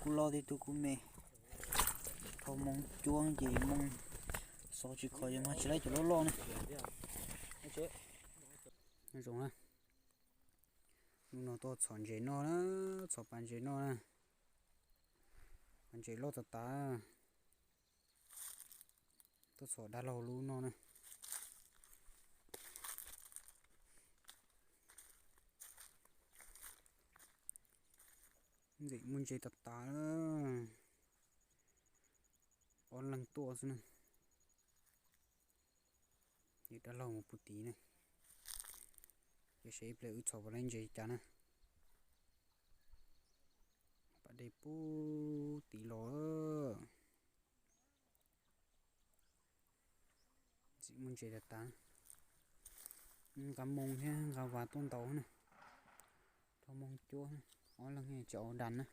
kub loj tib tug kub me. Dhau moo cuab ces moo xov tsis khov ces mag tsis laib cov loj loj na. Zoo na, hnub no tuaj txhom ntses noj na, txhom pas ntses noj na. Pas ntses loj tas tas. Tuaj txhom dab laug lub noj na. Ntxim muaj ntses tas tas. Ob leeg tuaj xwb na. Ces dab laug mus puag tid na. Ces seb ib pliag wb txhom puas laib ntses cas na. Pas dej puag tid los. Ntxim muaj ntses tas tas. Nqa moo thiab nqa vas tuaj ntaus na. Dhau moo cuab, ob leeg tsis ua das na.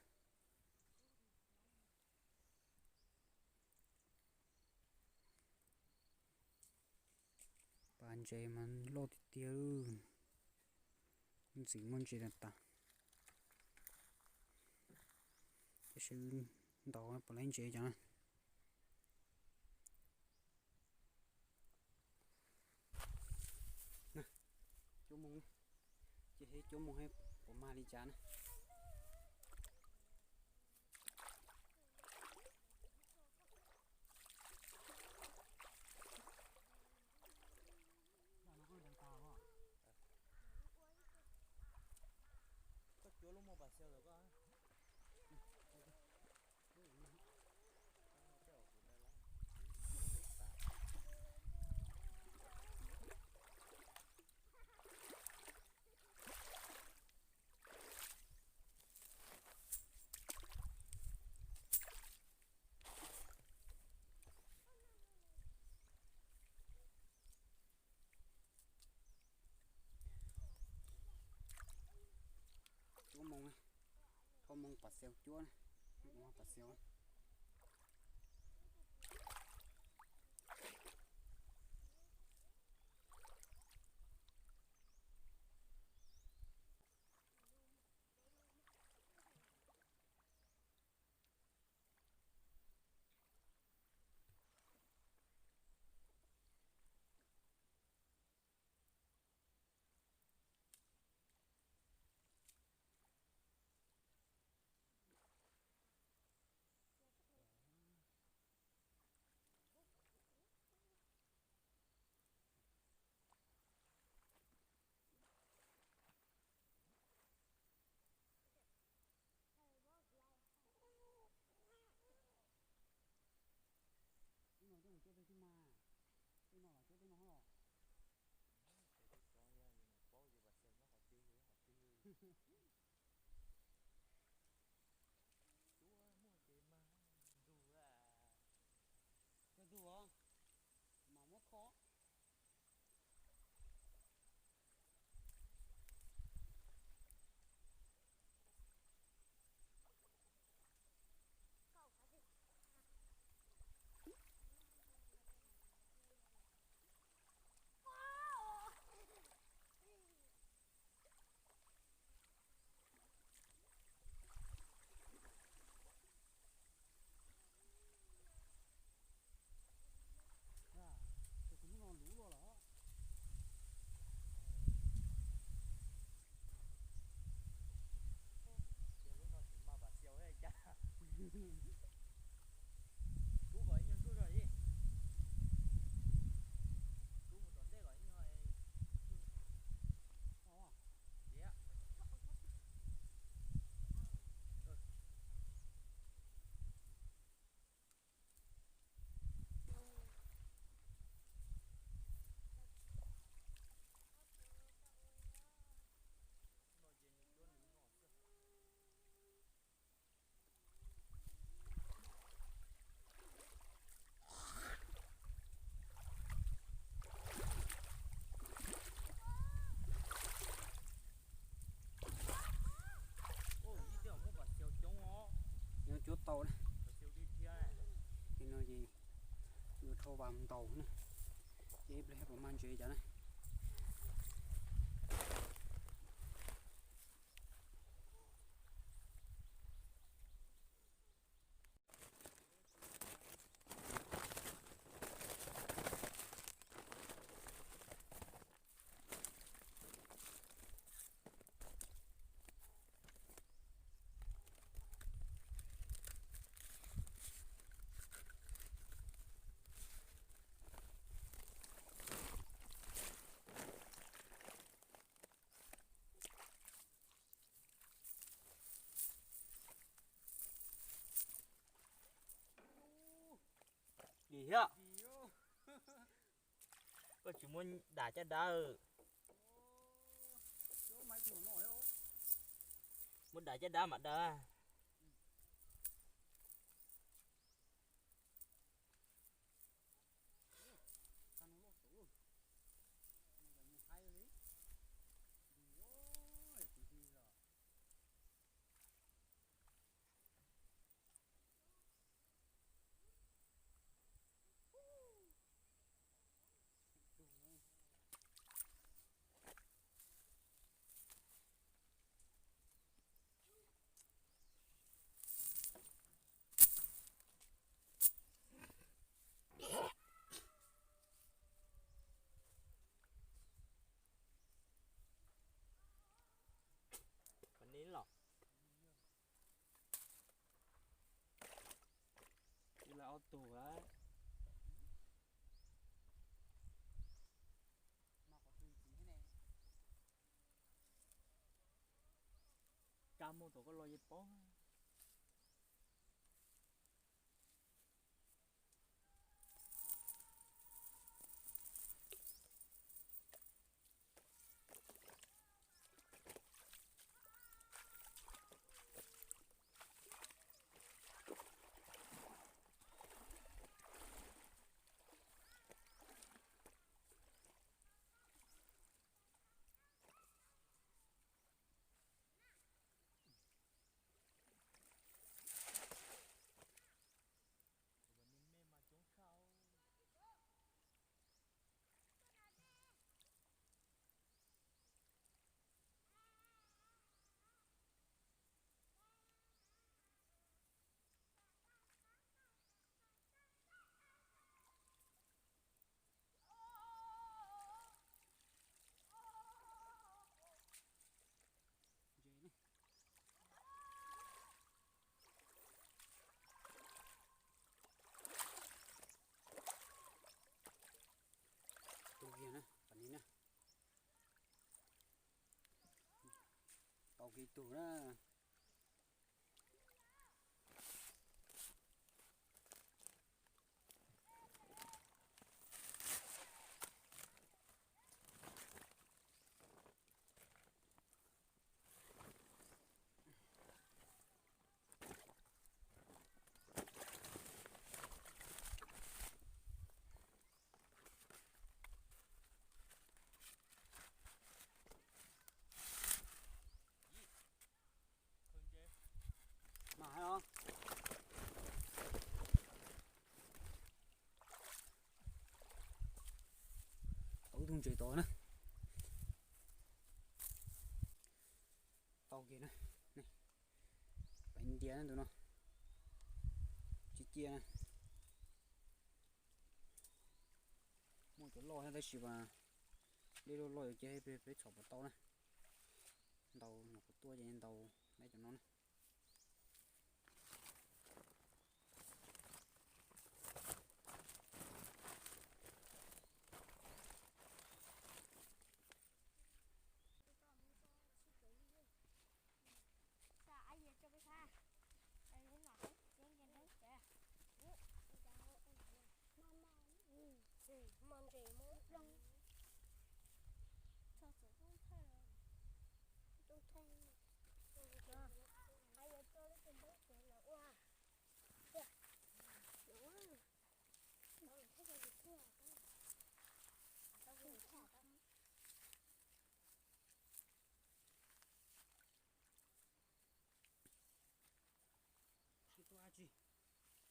Pas ntses mas loj tiag tiag. Ntxim muaj ntses tas tas. Tab sis ntaus puas laib ntses cov na. Cuab moo, ces cuab moo puas mag li cas na. Koj cuab lub moo pas xaus lawm koj. Cuab moo, thauj moo pas xaus cuab na, pas xaus. Tej no coj mus cuab tej tij mas, tej no los cuab tej no los. Paub ces pas xaus nyob qhov twg qhov twg. Cuab muaj ces mag ntug. Cog ntug os, mas muab kho. Ces tus hnub no luv luaj lawm. Ces lub no tsis mag pas xaus li cas. Rub kom ib nyuag ntsuj zog ib. Rub mus tom ntej kom ib nyuag. Tiag. Nyob cuab tau na. Ces no ces yuav rho vas ntaus na. Ces ib pliag puas mag ntses cov na. Thiab koj tsis muab dam caj dab. Muab dam caj dab mam dam. Ib leeg ob tug lawm. Kab muaj thaum koj los yeej paub. Tus viag na, pam ni na. Tau kiag ib tug na. Mas hais os. Tau ib tug ntses tod na. Tau kiag na. Pais ntias na tus no. Tsis cia na. Muaj cov loj thiab tab sis mas dej loj loj yuav cia peb txhom puas tau na. Ntaus nyuam qhuav tuaj ces ntaus lawm cov no na.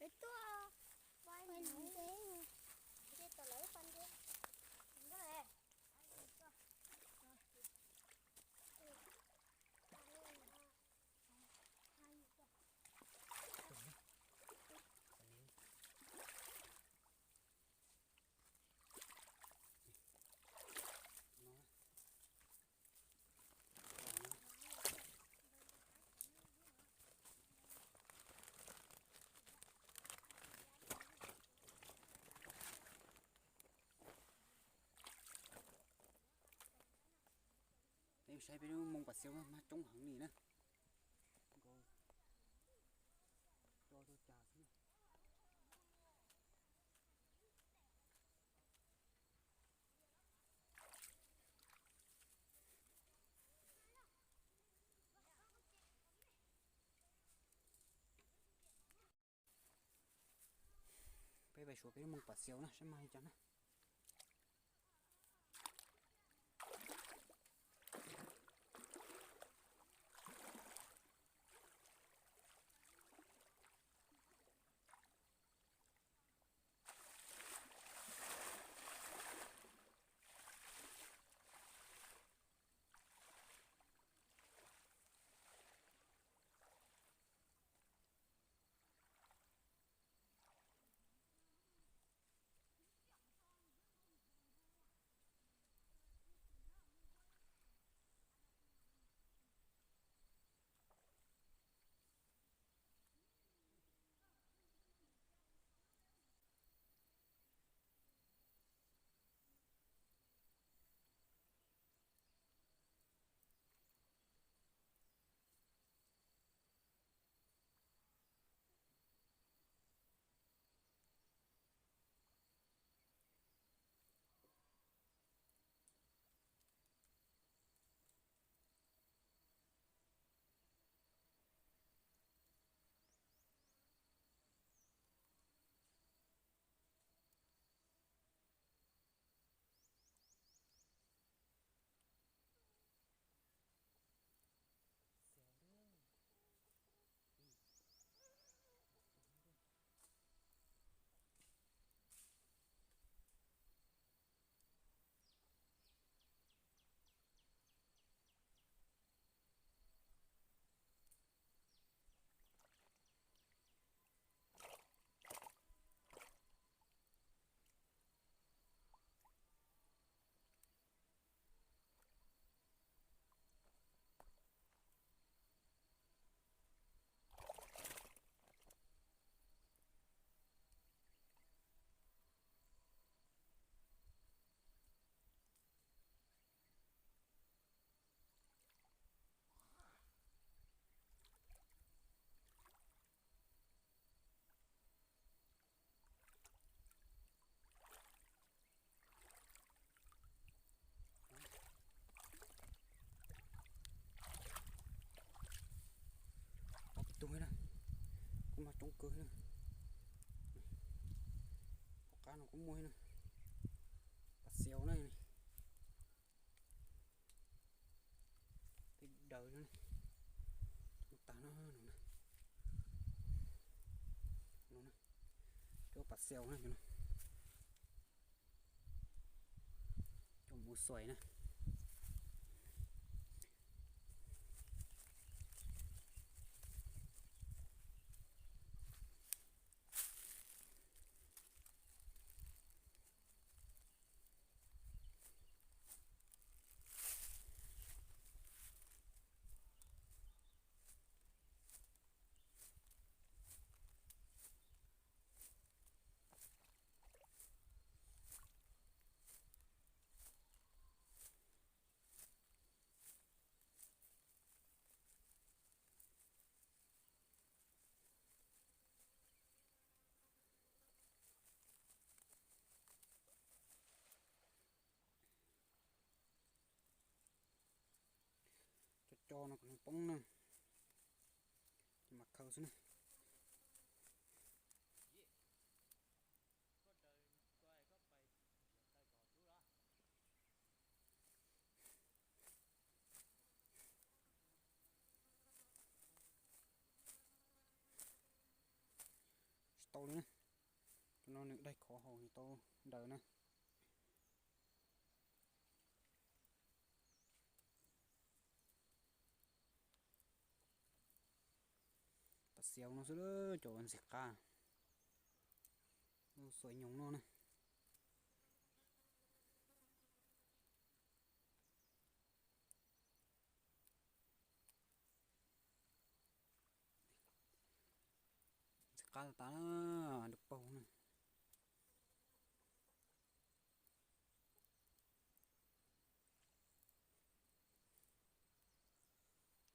Peb tuaj pab nce, nce tau lawv pab nce. Peb saib peb lub moo pas xiaub mas coob heev li na. Nkaus tso tuaj cas xwb. Peb suav peb lub moos pas xiaus na saib mas li cas na. Ob peb tug na, kuj muaj coob kawg na. Hauv qab no kuj muaj na, pas xiaus na. Peb daws no, tas no, no, cov pas xiaus na, cov no, cov mus xuais na. Cov co no kom nws poob na, ces mam khaws xwb na. Tsis tau li na. Cov no nws daig khov hauv nws tau daws na. Pas xiaus no xwb, cov ntxim qab, xuas nyoos no na. Ntxim qab tas tas, dub paug na.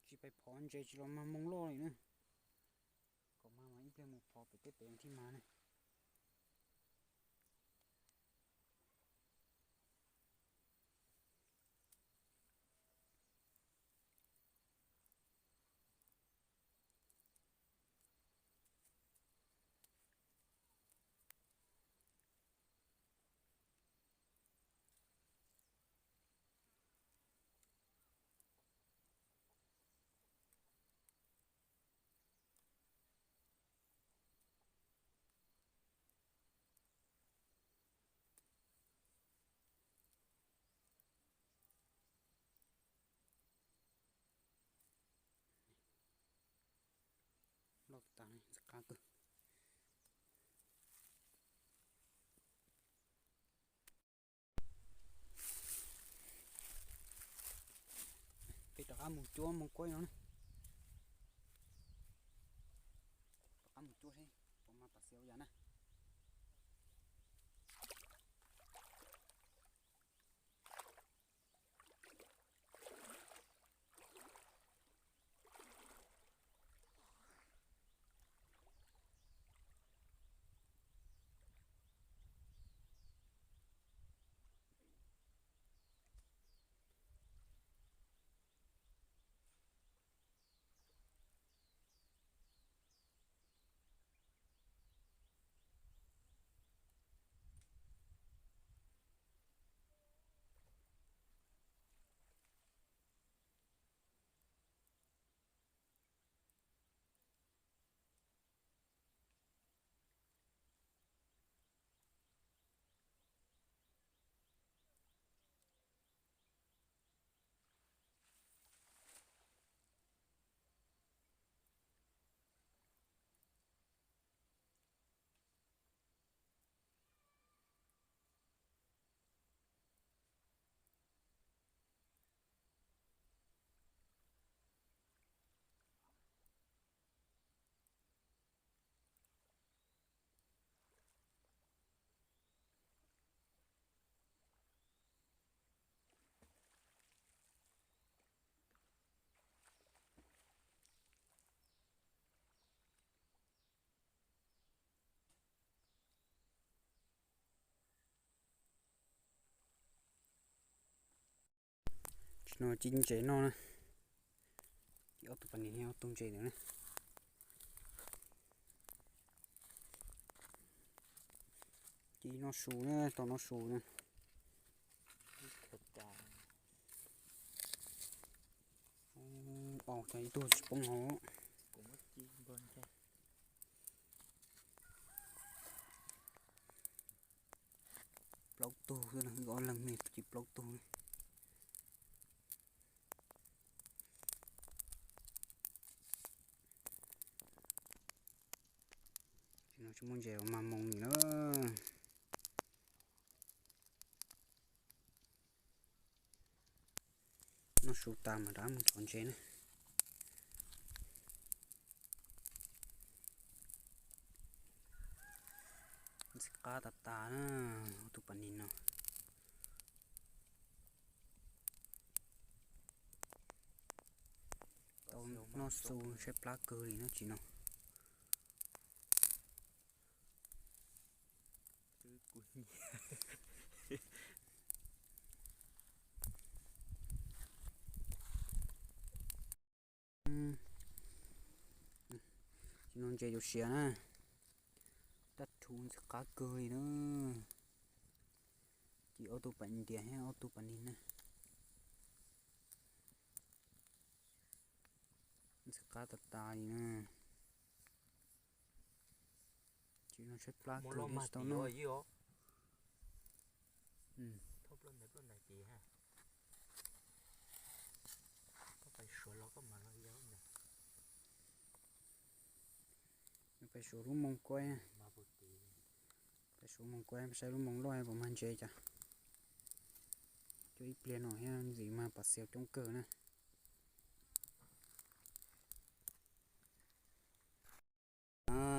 Tsis pais phov ntses tsis los mag moo loj li na. Kom mag mas ib pliag mus phov pem teb pem thiaj mag na. Ntxim qab kawg. Peb rov qab mus cuab Moo Kuab no na. Rov qab mus cuab seb puas mag pas xiav yas na. Tsis no ci ntses noj na. Ci ob tug pas nis thiab ob tug ntses ntawd na. Ci noj su na, tau noj su na. Ub, ib tug tsis poob hauv. Plaub tug xwb, wb ob leeg ne ci plaub tug ne. Tsis muaj ntses mas moos nim na. Noj su tas mas rov mus txhom ntses na. Ntxim qab tas tas na, tus pas nis no. Tau noj su tshaib plab kawg li no tsis no. Tsis no ntses yuav siav na. Dab rhuv ntxim qab kawg li na. Ci ob tug pas ntias thiab ob tug pas nis na. Ntxim qab tas tas li na. Tsis no tshaib plab kawg li tsis tau noj. Pais suav lub Moo Kuab. Pais suav Moo Kuab saib lub moo loj puas mag ntses cas. Coj ib pliag no thiab ntxim mag pas xiav coob kawg na.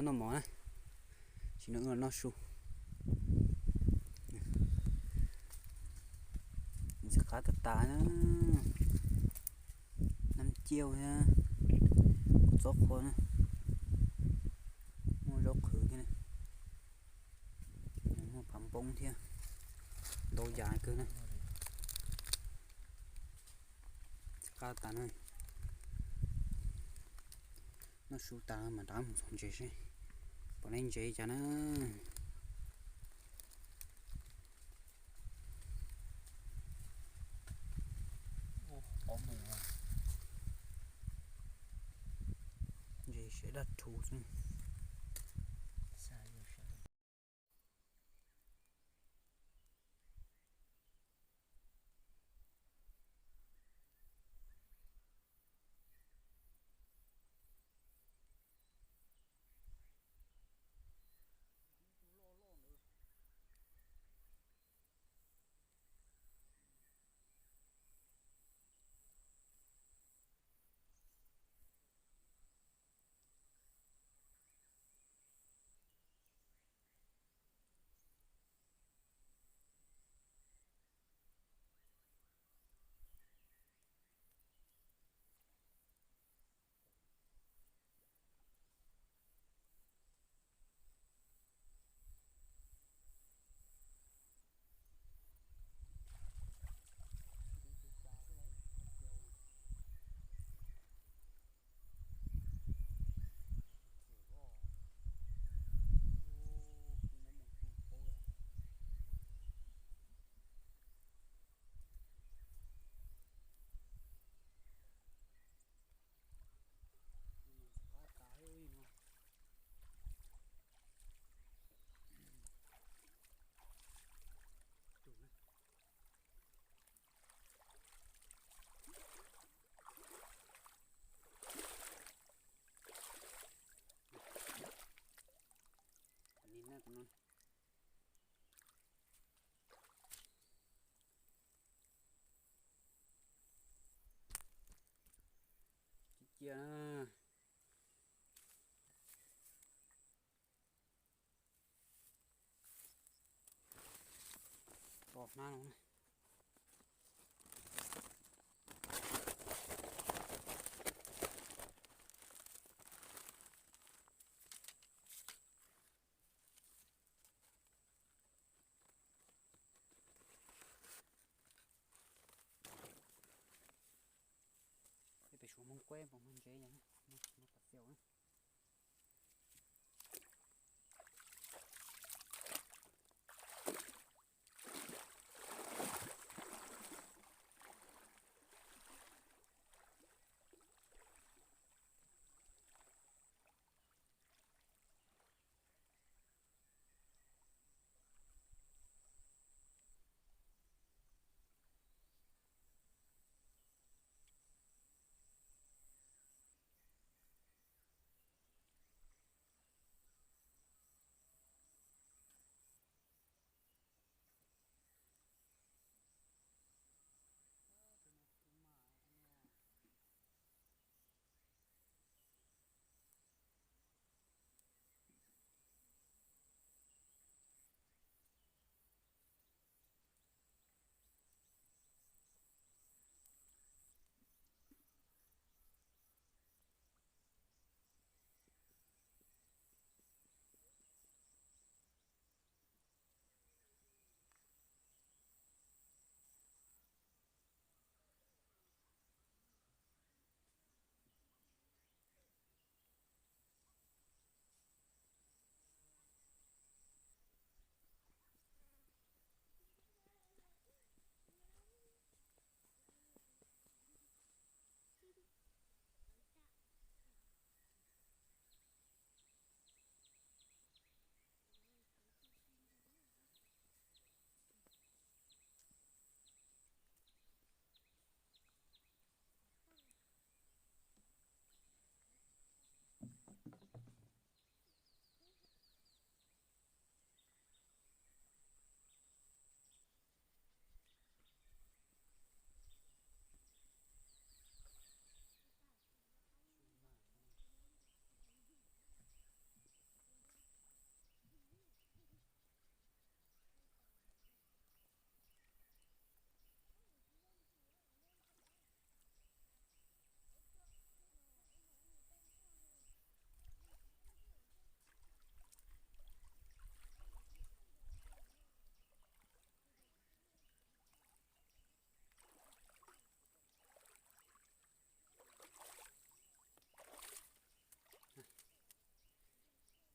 Noj mov na, tsis no wb los noj su. Ntxim qab tas tas na. Nab ciaj thiab, kua txob qhuav na, muaj zaub qhwv thiab, muaj phav npoob thiab, ntau yam kawg na. Ntxim qab tas na. Noj su tas mas rov mus txhom ntses seb puas laib ntses cas na. Ntses siav dab rhuv xwb. hmab no na. Peb pem suav Hmoob Kuab puas muaj ntsev yog muaj qhov txhia na.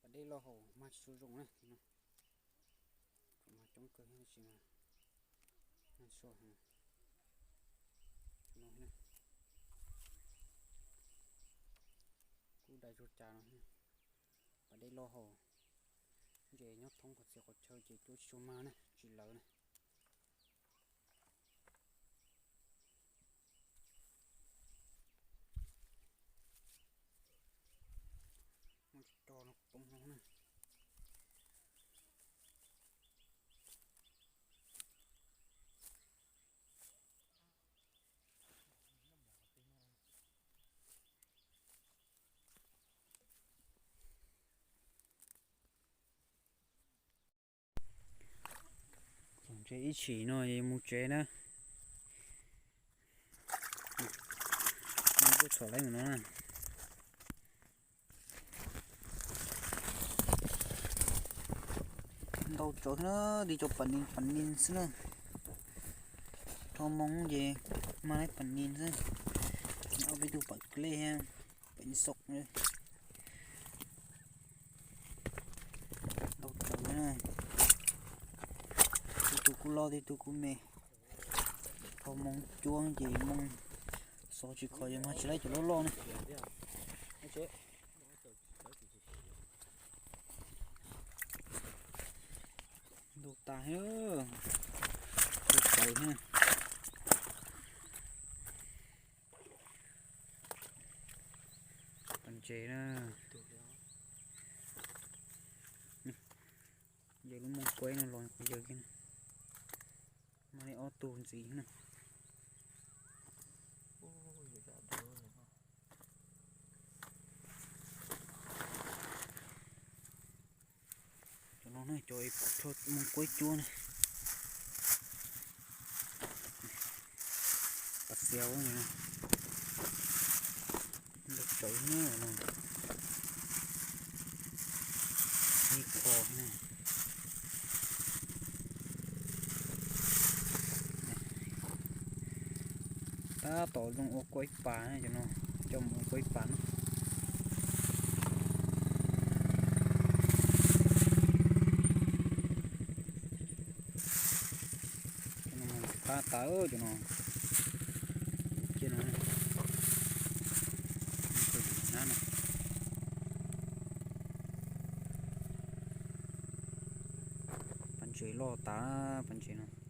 Pas dej loj hauv mas tsis tshua zoo na. Mas coob kawg tab sis mas sua heev. Kuj dai zuag cas no. Pas dej loj hauv, ntses nyob thoob qhov txhia qhov chaw ces cuab tsis tshua mag na, tsis lawv na. Muaj tsis rog no poob no na. Txog ntses ib chim no mus tsev na. Kuj txhom laib mus no na. Ntau tsawv na, li cov pas nis pas nis xwb na. Rho moo ces mag laib pas nis xwb. Ob peb tug pas klej thiab, pas nis xom na. Ntau tsawv na. Tib tug kuj loj tib tug kuj me. Rho moo cuab ces moo xov tsis khov ces mag tsis laib cov loj loj na. Ntau tas thiab. Ntau tsawv thiab. Pas ntses na. Yawg lub mooj kuaib no los yawg kiag na. Mag li ob tug ntxiv na. Cov no na, cov pom rho mooj kuaib cuab na. tiag no. Ntau tsawv no, ib qho ne. Tab tom zoo ua kua ib pas cov no, coj mus ua kua ib pas no. Qab tas cov no, cia no, hnab no, pas ntses loj tas, pas ntses no.